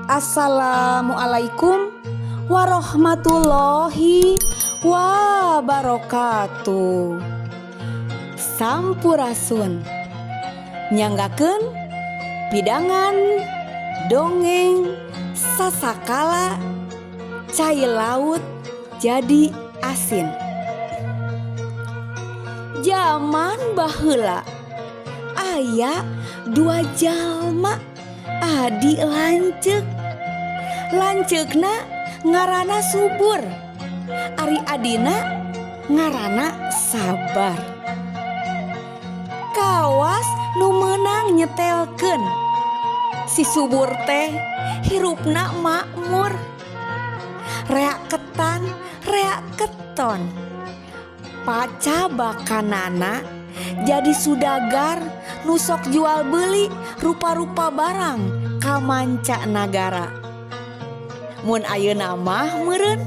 Assalamualaikum warahmatullahi wabarakatuh. Sampurasun. Nyanggakeun pidangan dongeng sasakala cai laut jadi asin. Jaman baheula aya dua jalma adi lanceuk. Lanceukna ngaranna Subur, ari adina ngaranna Sabar. Kawas nu meunang nyetelkeun. Si Subur teh hirupna makmur. Rea ketan, rea keton. Pacabakanana jadi sudagar nu sok jual beli rupa-rupa barang ka manca nagara. Mun ayeuna mah meureun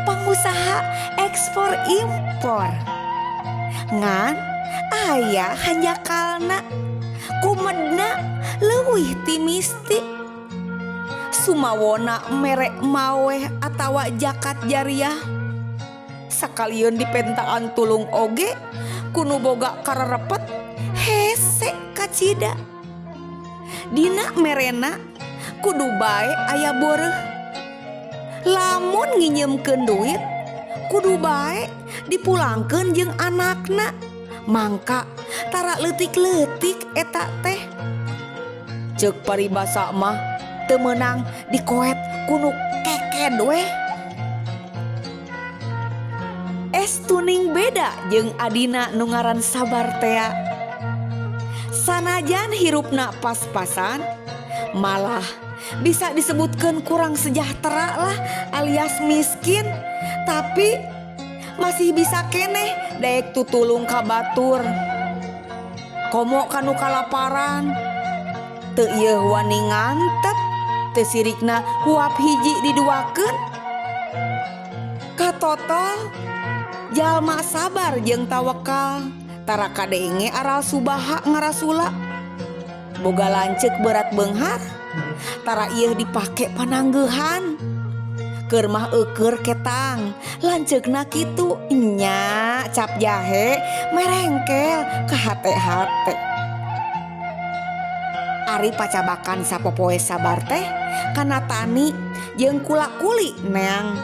pangusaha ekspor impor. Ngan aya hanjakalna, kumedna leuwih ti mistik. Sumawona mere maweh atawa jakat jariah. Sakalieun dipentaan tulung oge ku nu boga karerepet hese kacida. Dina merena kudu bae aya boreuh. Lamun nginjeumkeun duit kudu bae dipulangkeun jeung anakna. Mangka tara leutik-leutik eta teh. Ceuk paribasa mah teu meunang dikoet ku nu keked weh. Estuning beda jeung adina nu ngaran Sabar tea. Sanajan hirupna pas-pasan, malah bisa disebutkeun kurang sejahtera lah alias miskin, tapi masih bisa keneh daek tutulung ka batur. Komo ka nu kalaparan, teu ieuh wani ngantep, teu sirikna huap hiji diduakeun. Katotol jalma sabar jeung tawakal, tara kadenge aral subaha ngarasula. Boga lanceuk berat beunghar, tara ieuh dipake pananggeuhan. Keur mah eukeur ketang, lanceukna kitu nya cap jahe merengkel ka hate-hate. Ari pacabakan sapopoe Sabar teh kana tani jeung kula-kuli neang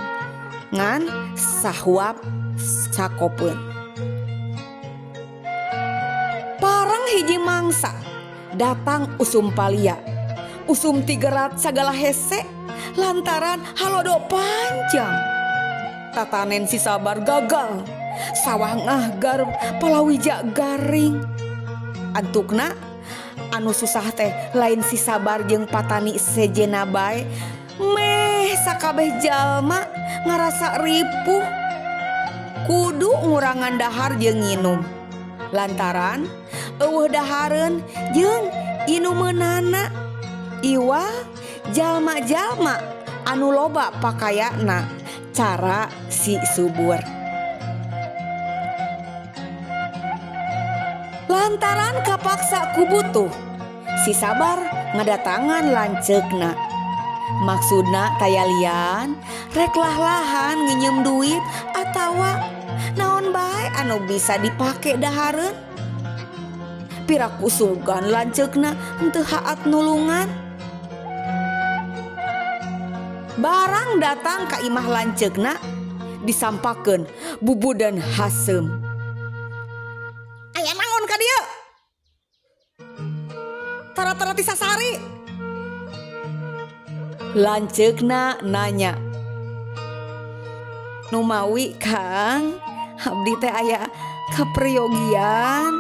ngan sahuap sakopeun. Parang hiji mangsa datang usum palia. Usum tigerat sagala hese lantaran halodo panjang. Tatanen si Sabar gagal, sawah ngahgar palawija garing. Antukna anu susah teh lain si Sabar jeung patani sejenna bae, meh sakabeh jalma ngarasa ripuh. Kudu ngurangan dahar jeung nginum. Lantaran eueuh dahareun jeung inumeunana. Iwa jalma-jalma anu loba pakayana cara si Subur. Lantaran kapaksa ku butuh, si Sabar ngadatangan lanceukna. Maksudna taya lian rek lah-lahan nginjeum duit atawa naon bae anu bisa dipake dahareun. Piraku sugan lanceukna henteu haat nulungan. Barang datang ka imah lanceukna disampakeun bubudan haseum. Aya naon ka dieu? Tara-tara ti sasari. Lanceukna nanya. Numawi Kang, abdi teh aya kaperyogian.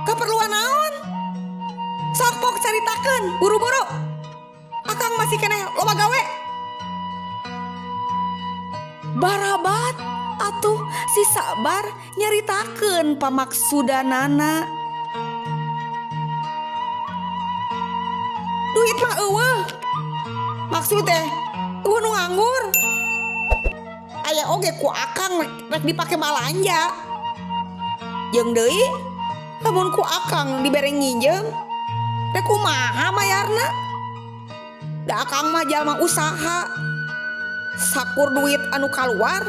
Kaperluan naon? Sok pok caritakeun buru-buru. Akang masih keneh loba gawe. Barabat atuh si Sabar nyaritakeun pamaksudanana. Duit mah eueuh. Maksud teh eueuh nu nganggur. Aya oge ku akang rek dipake balanja. Jeung deui lamun ku akang dibere nginjeum rek kumaha mayarna? Da akang mah jalma usaha. Sakur duit anu kaluar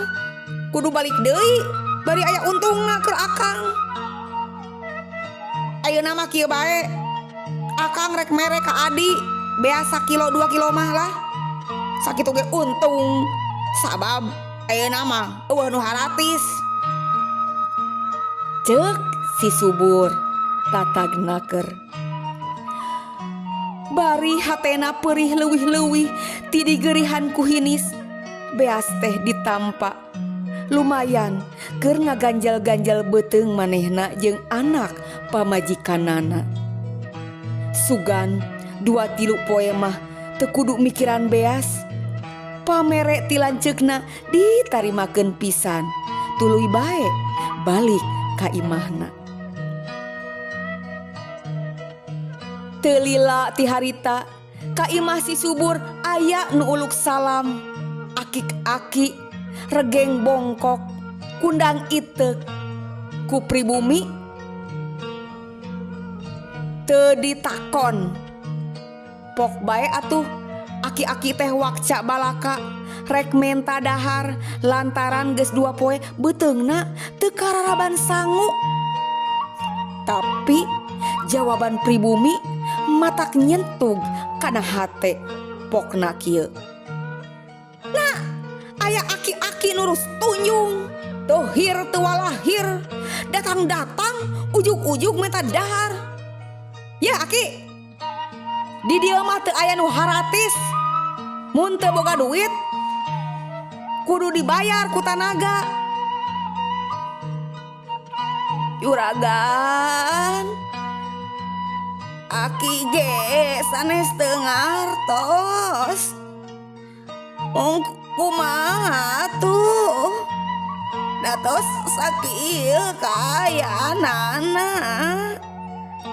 kudu balik deui bari aya untungna keur akang. Ayeuna mah kieu bae. Akang rek mere ka Adi beas sakilo 2 kilo mah lah. Sakitu ge untung. Sabab ayeuna mah euweuh nu haratis. Ceuk si Subur tatag naker. Bari hatena perih leuwih-leuwih ti digerihan ku hinis. Beas teh ditampa. Lumayan keur ngaganjal-ganjal beuteung manehna jeung anak pamajikanana. Sugan 2-3 poe mah teu kudu mikiran beas. Pamere ti lanceukna ditarimakeun pisan. Tuluy bae balik ka imahna. Teu lila ti harita ka imah si Subur aya nu uluk salam. Akik-aki regeng bongkok kundang iteuk ku pribumi teu ditakon. Pok bae atuh aki-aki teh wakca balaka rek menta dahar lantaran geus 2 poe beuteungna teu kararaban sangu. Tapi jawaban pribumi matak nyentug kana hate pokna kieu. Nah, aya aki-aki nurus tunjung, teuhir teu walahir, datang-datang ujug-ujug menta dahar. Ya aki, di dieu mah teu aya nu haratis. Mun teu boga duit kudu dibayar ku tanaga. Juragan, aki ge sanes teu ngartos. Mung kumaha tuh? Datos sakieu kayanana.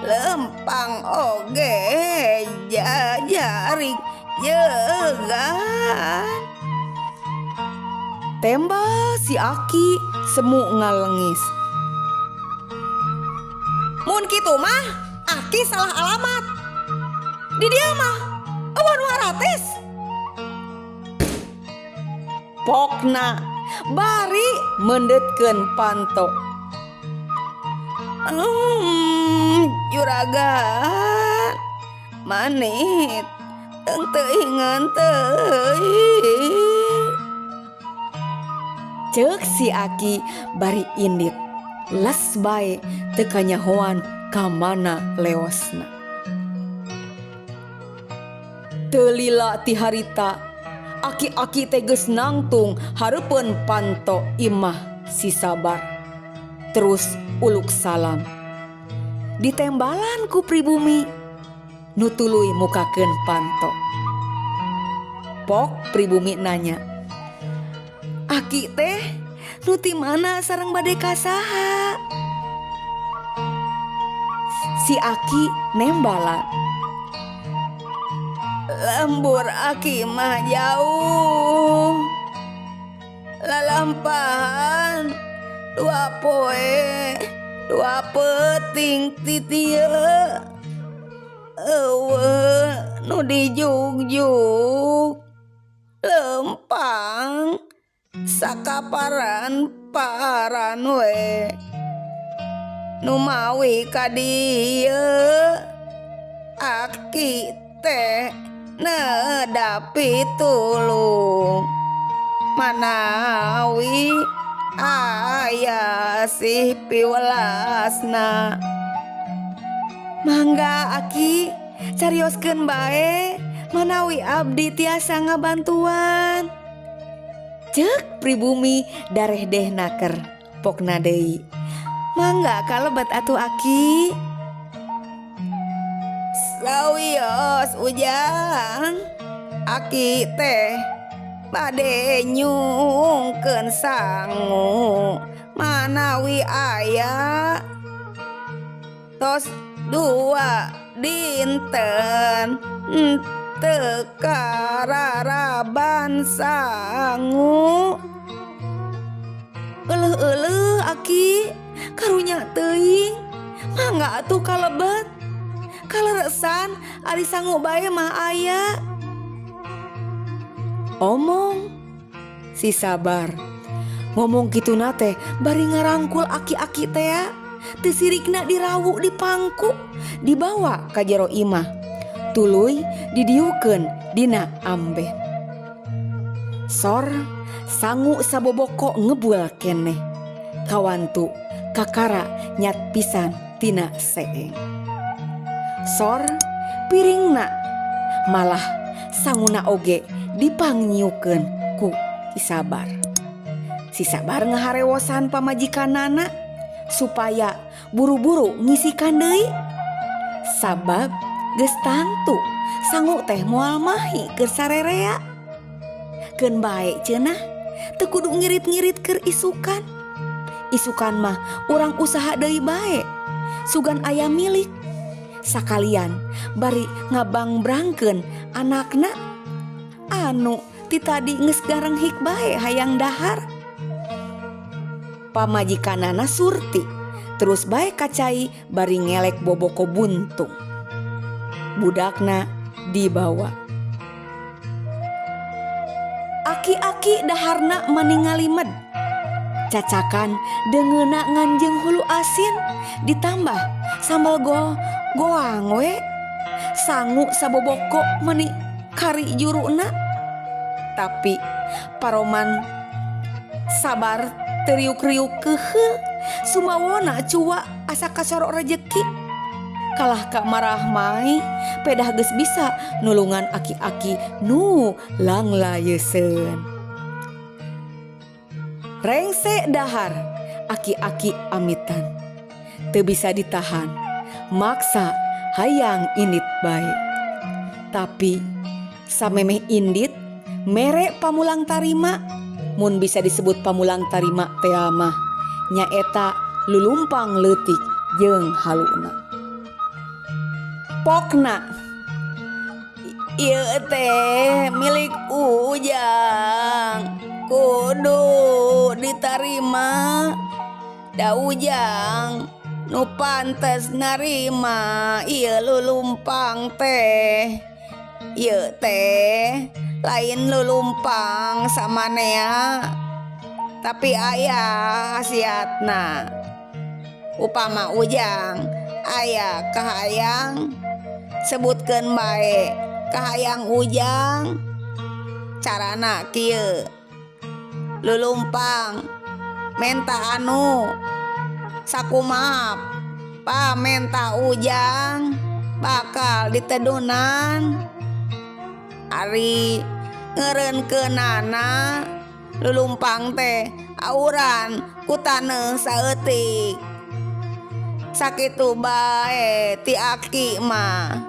Lempang oge jajarik jegan. Tembal si aki semu ngalengis. Mun kitu mah aki salah alamat. Di dieu mah euweuh nu haratis. Pokna bari meundetkeun panto. Juragan manit teu teuingeun teuing. Ceuk si aki bari indit les bae teu kanyahoan ka mana leosna. Teu lila ti harita aki-aki teh geus nangtung hareupeun panto imah si Sabar. Terus uluk salam. Ditembalan ku pribumi nu tuluy mukakeun panto. Pok pribumi nanya, aki teh nu ti mana sareng bade ka saha? Si aki nembalan, lembur aki mah jauh, lalampahan 2 poe 2 peuting ti dieu. Eueuh nu dijugjug lempang sakaparan paran we nu mawi ka dieu aki teh nedapi tulung manawi aya sih piwelasna. Mangga aki carioskeun bae manawi abdi tiasa ngabantuan. Ceuk pribumi dareh-deh naker pokna deui. Mangga kalebet atuh aki. Sawios ujang aki teh bade nyungkeun sangu manawi aya tos 2 dinten teu kararaban sangu. Euleuh-euleuh aki karunya teuing mangga atuh kalebet. Kaleresan ari sangu bae mah aya. Omong si Sabar ngomong kituna teh bari ngarangkul aki-aki tea teu sirikna dirawu di pangku dibawa ka jero imah tuluy didiukeun dina amben. Sor sangu saboboko ngebul keneh kawantu kakara nyat pisan tina seeng. Sor piringna malah sanguna oge dipangniukeun ku Ki Sabar. Si Sabar ngaharewosan pamajikanana supaya buru-buru ngisikan deui. Sabab geus tangtu sangu teh moal mahi keur sarerea. Keun bae cenah teu kudu ngirit-ngirit keur isukan. Isukan mah urang usaha deui bae. Sugan aya milik. Sakalian bari ngabangbrangkeun anakna anu ti tadi geus garenghik bae hayang dahar. Pamajikanana Surti terus bae ka cai bari ngelek boboko buntung. Budakna dibawa. Aki-aki daharna mani ngalimed. Cacakan deungeunna ngan jeung hulu asin ditambah sambal goang we. Sangu saboboko meni kari juruna. Tapi paroman Sabar teu riuk-riuk keuheul sumawona cuak asa kasorok rejeki. Kalah ka marah mai pedah geus bisa nulungan aki-aki nu langlayeuseun. Rengse dahar aki-aki amitan. Teu bisa ditahan maksa hayang indit bae. Tapi samemeh indit mere pamulang tarima mun bisa disebut pamulang tarima tea mah nyaeta lulumpang leutik jeung haluna. Pokna ieu teh milik Ujang kudu ditarima da Ujang nu pantes narima ieu lulumpang teh. Ieu teh lain lulumpang samanea tapi aya khasiatna. Upama Ujang aya kahayang sebutkeun bae kahayang Ujang carana kieu. Lulumpang menta anu sakumaha pamenta Ujang bakal ditedunan. Ari ngeureunkeunana lulumpang teh auran ku taneuh saeutik. Sakitu bae ti aki mah.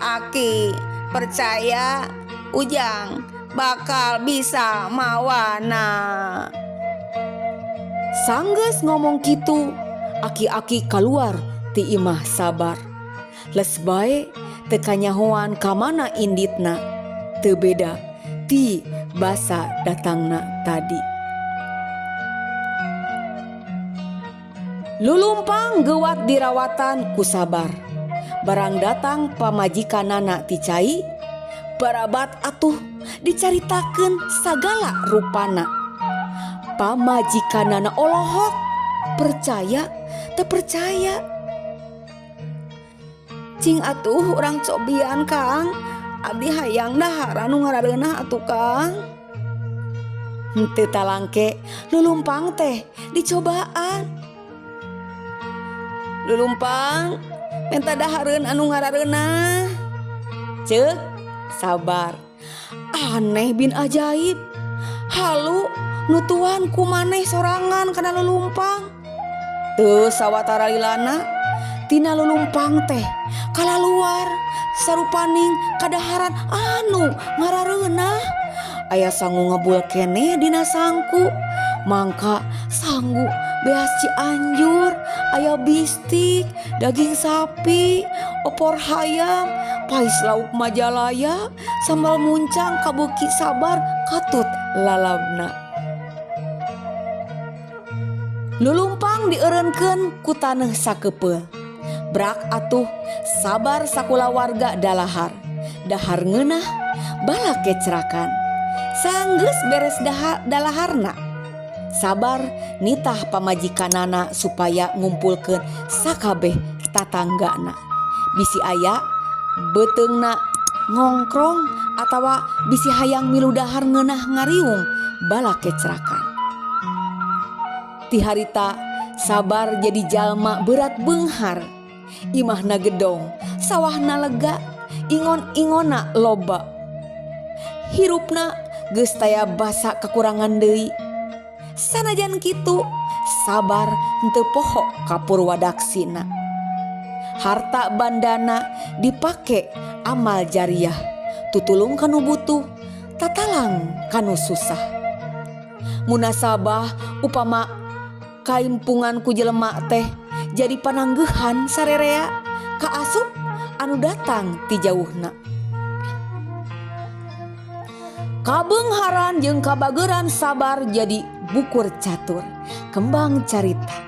Aki percaya Ujang bakal bisa mawana. Sanggeus ngomong kitu, aki-aki kaluar ti imah Sabar. Les bae teu kanyahoan ka mana inditna. Teu beda ti basa datangna tadi. Lulumpang geuwat dirawatan ku Sabar. Barang datang pamajikanana ti cai, barabat atuh dicaritakeun sagala rupana. Pamajikanana olohok percaya teu percaya. Cing atuh urang cobian Kang, abdi hayang dahar anu ngarareunah atuh Kang. Henteu talangke lulumpang teh dicobaan. Lulumpang menta dahareun anu ngarareunah. Ceuk Sabar. Aneh bin ajaib. Halu nutuan ku maneh sorangan kana lulumpang. Teu sawatara lilana tina lulumpang teh kalaluar sarupaning kadaharan anu ngarareunah. Aya sangu ngebul keneh dina sangku. Mangka sanggu beas Cianjur, aya bistik, daging sapi, opor hayam, pais lauk Majalaya, sambal muncang kabeuki Sabar katut lalabna. Lulumpang dieureunkeun ku taneuh sakepeul. Brak atuh Sabar sakulawarga dalahar. Dahar ngeunah balakecrakan. Sanggeus beres dalaharna, Sabar nitah pamajikanana supaya ngumpulkeun sakabeh tatanggana. Bisi aya beuteungna ngongkrong atawa bisi hayang milu dahar ngeunah ngariung balakecrakan. Ti harita Sabar jadi jalma beurat beunghar. Imahna gedong, sawahna lega, ingon-ingonna loba. Hirupna geus taya basa kakurangan deui. Sanajan kitu, Sabar henteu poho ka purwadaksina. Harta bandana dipake amal jariah, tutulung ka nu butuh, tatalang ka nu susah. Munasabah upama kaimpungan ku jelema teh jadi pananggeuhan sarerea kaasup anu datang ti jauhna. Kabeungharan jeung kabageuran Sabar jadi bukur catur, kembang carita.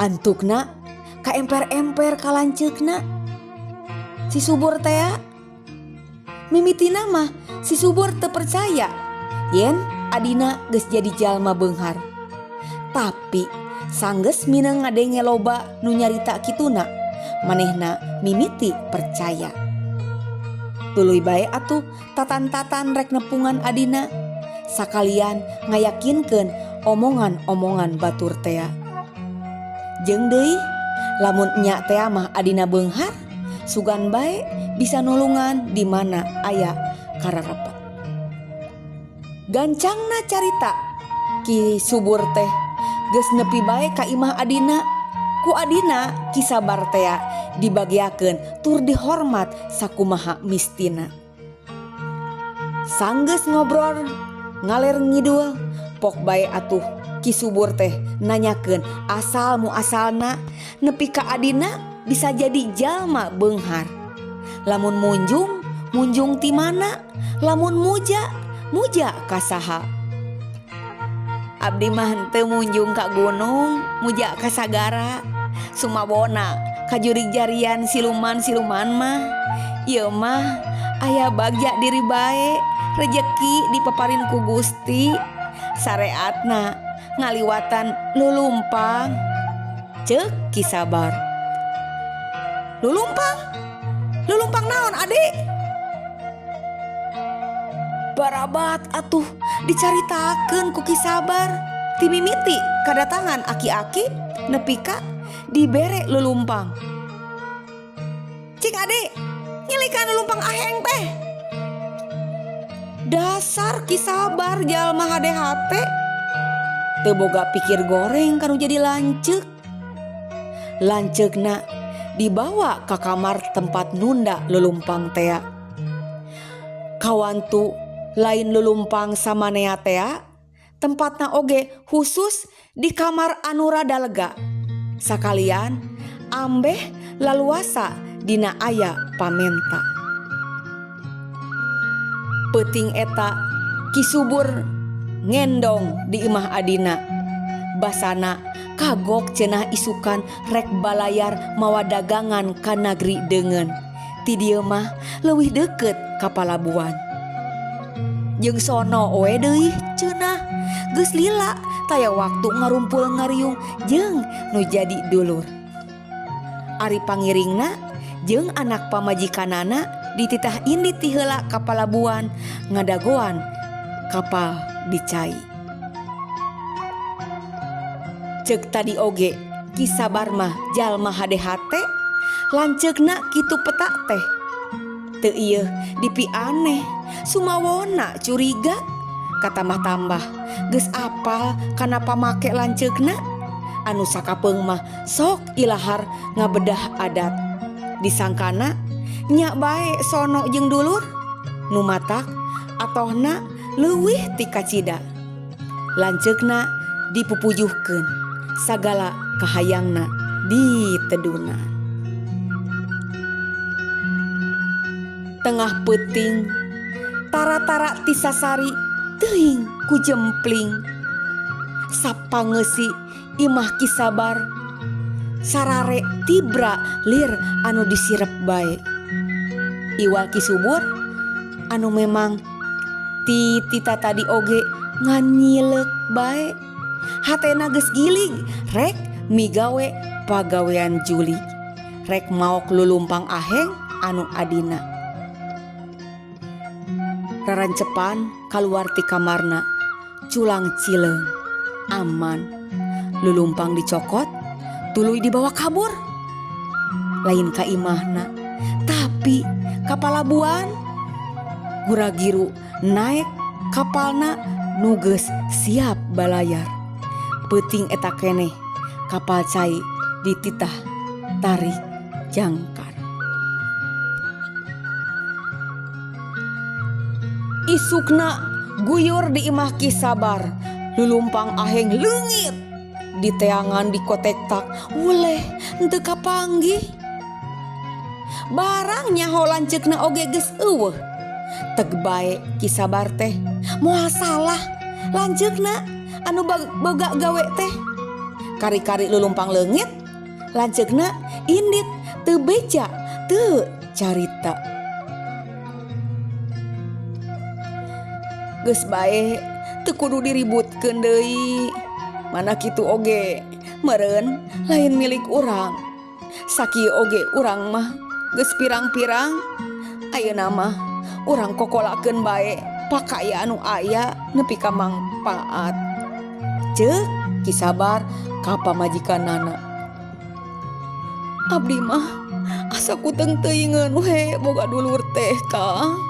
Antukna kaemper-emper ka lanceukna. Si Subur tea mimitina mah si Subur teu percaya yen adina geus jadi jalma beunghar. Tapi sanggeus mineng ngadenge loba nu nyarita kituna, manehna mimiti percaya. Tuluy bae atuh tatan-tatan rek nepungan adina, sakalian ngayakinkeun omongan-omongan batur tea. Jeung deui lamun nya tea mah adina beunghar, sugan bae bisa nulungan di mana aya kararepet. Gancangna carita Ki Subur teh geus nepi bae ka imah adina. Ku adina Ki Sabar tea dibageakeun tur dihormat sakumaha mistina. Sanggeus ngobrol ngaler ngidul, pok bae atuh Ki Subur teh nanyakeun asal muasalna nepi ka adina bisa jadi jalma beunghar. Lamun munjung, munjung ti mana? Lamun muja, muja ka saha? Abdi mah henteu munjung ka gunung, muja ka sagara. Sumabona kajurig jarian siluman-siluman mah. Ieu mah aya bagja diri bae, rejeki dipaparin ku Gusti. Sareatna ngaliwatan lulumpang. Ceuk Ki Sabar. Lulumpang? Lulumpang naon adik? Barabat atuh dicaritakeun ku Ki Sabar. Ti mimiti kadatangan aki-aki nepi ka dibere lulumpang. Cing adik, nyelikan lulumpang aheng teh. Dasar Ki Sabar jalma hade hate. Teu boga pikir goreng kanu jadi lanceuk. Lanceukna dibawa ka kamar tempat nunda lulumpang tea. Kawantu lain lulumpang samanea tea, tempatna oge khusus di kamar anu rada lega. Sakalian ambeh laluasa dina aya pamenta. Peuting eta Ki Subur ngendong di imah adina. Basana kagok cenah isukan rek balayar mawa dagangan ka nagri deungeun. Ti dieu mah leuwih deukeut ka palabuhan. Jeung sono we deui cenah geus lila taya waktu ngarumpul ngariung jeung nu jadi dulur. Ari pangiringna jeung anak pamajikanana dititah indit ti heula ka palabuhan ngadagoan kapal di cai. Ceuk tadi oge Ki Sabar mah jalma hade hate, lanceukna kitu peta teh. Teu ieu dipi aneh, sumawona curiga, katambah-tambah geus apal kana pamake lanceukna. Anu sakapeung mah sok ilahar ngabedah adat. Disangkana nya bae sono jeung dulur, nu matak atohna leuwih ti kacida. Lanceukna dipupujuhkeun, sagala kahayangna diteduna. Tengah peuting tara-tara ti sasari teuing ku jempling. Sapangeusi imah Ki Sabar sarare tibra lir anu disirep bae. Iwal Ki Subur anu memang Ti tita tadi oge ngan nyileuk bae. Hatena geus gilig rek migawe pagawean julig. Rek maok lulumpang aheng anu adina. Rarancepan kaluar ti kamarna, culang cileung, aman. Lulumpang dicokot, tuluy dibawa kabur. Lain ka imahna, tapi ka palabuhan. Gura-giru naek kapalna nu geus siap balayar. Peuting eta keneh kapal cai dititah tarik jangkar. Isukna guyur di imah Ki Sabar, lulumpang aheng leungit. Diteangan dikotektak weleh henteu kapanggih. Barang nyaho lanceukna oge geus eueuh. Teg bae Ki Sabar teh moal salah lanceukna anu boga gawe teh. Kari-kari lulumpang leungit lanceukna indit teu beja teu carita. Geus bae teu kudu diributkeun deui. Mana kitu oge meureun lain milik urang. Sakieu oge urang mah geus pirang-pirang. Ayeuna mah urang kokolakeun bae pakaya anu aya nepi ka mangpaat. Ceuk Ki Sabar ka pamajikanana. Abdi mah asa kuteng teuingeun we boga dulur teh Kang.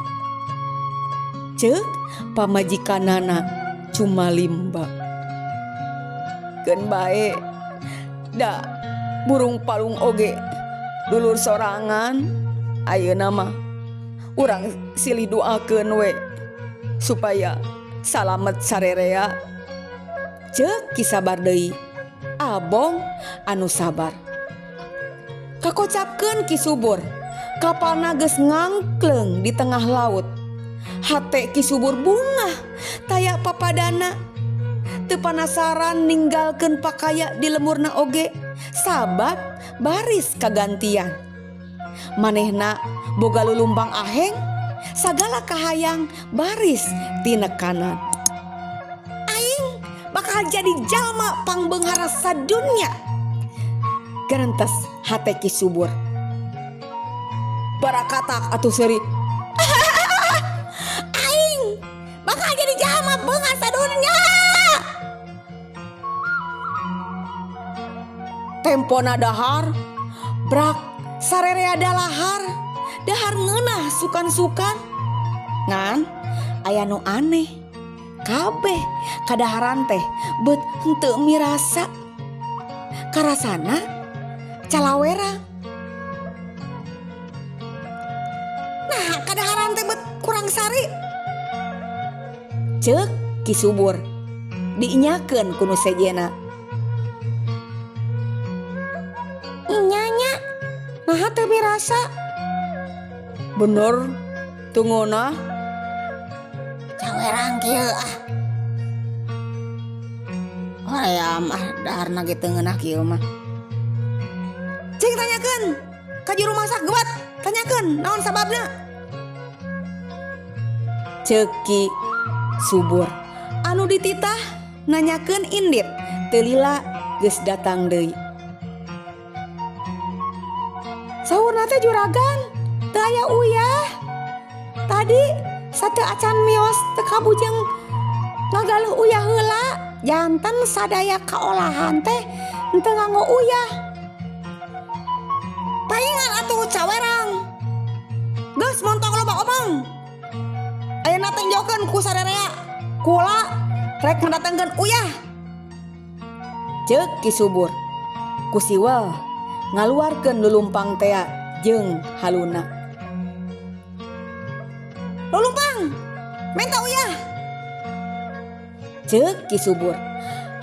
Ceuk pamajikanana cumalimba. Keun bae da burung palung oge dulur sorangan. Ayeuna mah urang silih doakeun we supaya salamet sarerea. Ceuk Ki Sabar deui. Abong anu sabar. Kakocapkeun Ki Subur, kapalna geus ngangkleung di tengah laut. Hate Ki Subur bungah taya papadana. Teu panasaran ninggalkeun pakaya di lemurna oge sabab baris kagantian. Manehna boga lulumpang aheng sagala kahayang baris tinekanan. Aing bakal jadi jalma pangbeunghara sadunya. Gerentes hate Ki Subur. Barakatak atuh seuri. Aing bakal jadi jalma beunghar sadunya. Tempona dahar, brak sarerea dalahar, dahar ngeunah sukan-sukan. Ngan aya nu aneh, kabeh kadaharan teh beut henteu mirasa. Karasana calawera. Nah, kadaharan teh beut kurang sari. Ceuk Ki Subur diinyakeun ku nu sejena. Inyanya naha teu mirasa. Bener teu ngeunah. Cawerang kieu ah. Hoream ah daharna ge teu ngeunah kieu mah. Cing tanyakeun ka juru masak gebat, tanyakeun naon sababna. Ceuk Ki Subur anu dititah nanyakeun indit teu lila geus datang deui. Saurna teh juragan teu aya uyah. Tadi sateu acan mios teu kabujeng ngagaluh uyah heula. Janten sadaya kaolahan teh henteu nganggo uyah. Paingan atuh cawerang. Geus montong loba omong. Ayeuna tenjokeun ku sarerea. Kula rek ngadatengkeun uyah. Ceuk Ki Subur. Ku siwel ngaluarkeun lulumpang tea jeung haluna. Lulumpang, menta uyah. Ceuk Ki Subur.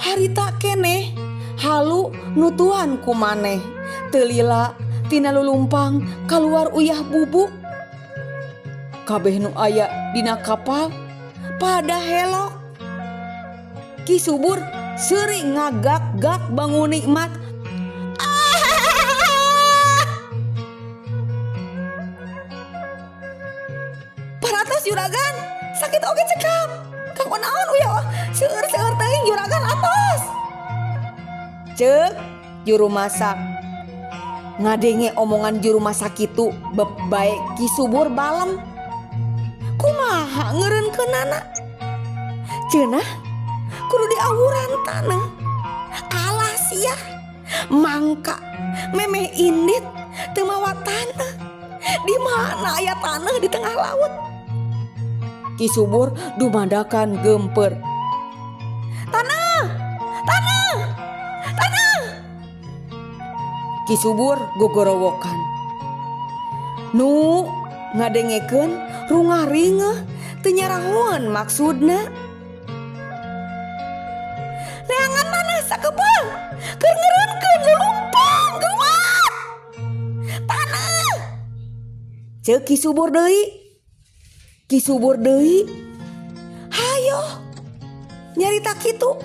Harita keneh halu nutuan ku maneh. Teu lila tina lulumpang kaluar uyah bubuk. Kabeh nu aya dina kapal pada helok. Ki Subur seuri ngagak-gak bangun nikmat. Paratos juragan, Sakitu oge cekap. Kanggo naon uyah seueur-seueur teuing juragan atos. Ceuk juru masak. Ngadenge omongan juru masak kitu beb bae Ki Subur balem. Kumaha ngeureunkeunana? Cenah kudu diawuran taneuh. Alah sia. Mangka memeh indit teu mawa taneuh. Di mana aya taneuh di tengah laut? Ki Subur dumadakan geumpeur. Taneuh! Taneuh! Taneuh! Ki Subur gogorowokan. Nu ngadengekeun rungah ringeuh teu nyarahoeun maksudna. Neangan maneh sakepeung keur ngeureunkeun lulumpang geuwat. Taneuh! Ceuk Ki Subur deui. Ki Subur deui. Hayo. Nyarita kitu.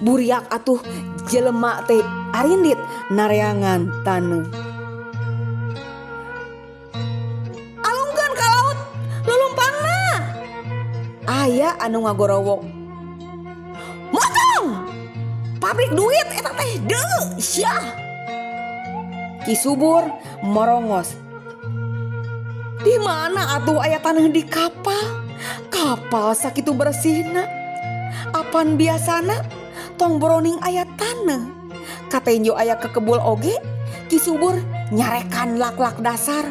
Buriak atuh jelema teh arindit nareangan taneuh. Alungkeun ka laut lulumpangna. Aya anu ngagorowok. Motong! Pabrik duit eta teh deui sia. Ki Subur morongos. Di mana atuh aya taneuh di kapal? Kapal sakitu bersihna. Apan biasana tong boroning aya taneuh. Katenjo aya kekebul oge, Ki Subur nyarekan lak-lak dasar.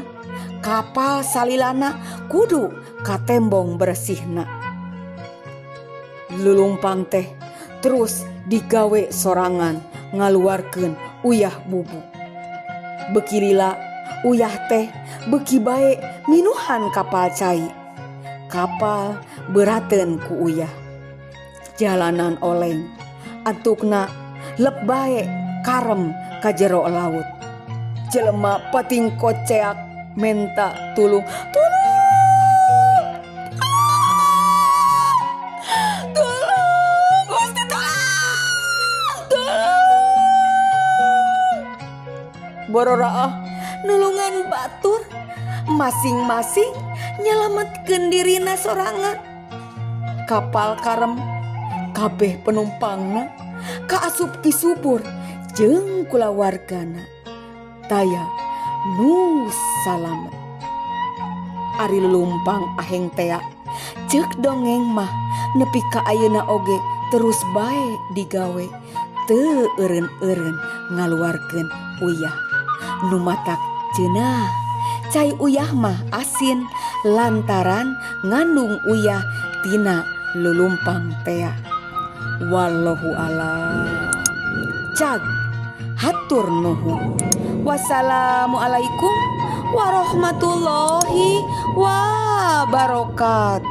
Kapal salilana kudu katembong bersihna. Lulumpang teh terus digawe sorangan ngaluarkeun uyah bubuk. Beuki lila uyah teh beuki bae minuhan kapal cai. Kapal berateun ku uyah. Jalanan oleng antukna lep bae karem ka jero laut. Jelema pating koceak menta tulung. Tulung! Tulung! Gusti tulung! Tulung! Bororaah nulungan batur masing-masing nyalametkeun dirina sorangan. Kapal karem kabeh penumpangna kaasup Ki Subur jeung kulawargana. Taya nu salamet. Ari lulumpang aheng tea ceuk dongeng mah nepi ka ayeuna oge terus bae digawe teu eureun-eureun ngaluarkeun uyah. Nu matak cenah cai uyah mah asin lantaran ngandung uyah tina lulumpang tea. Wallahu alam. Cag hatur nuhun. Wassalamualaikum warahmatullahi wabarakatuh.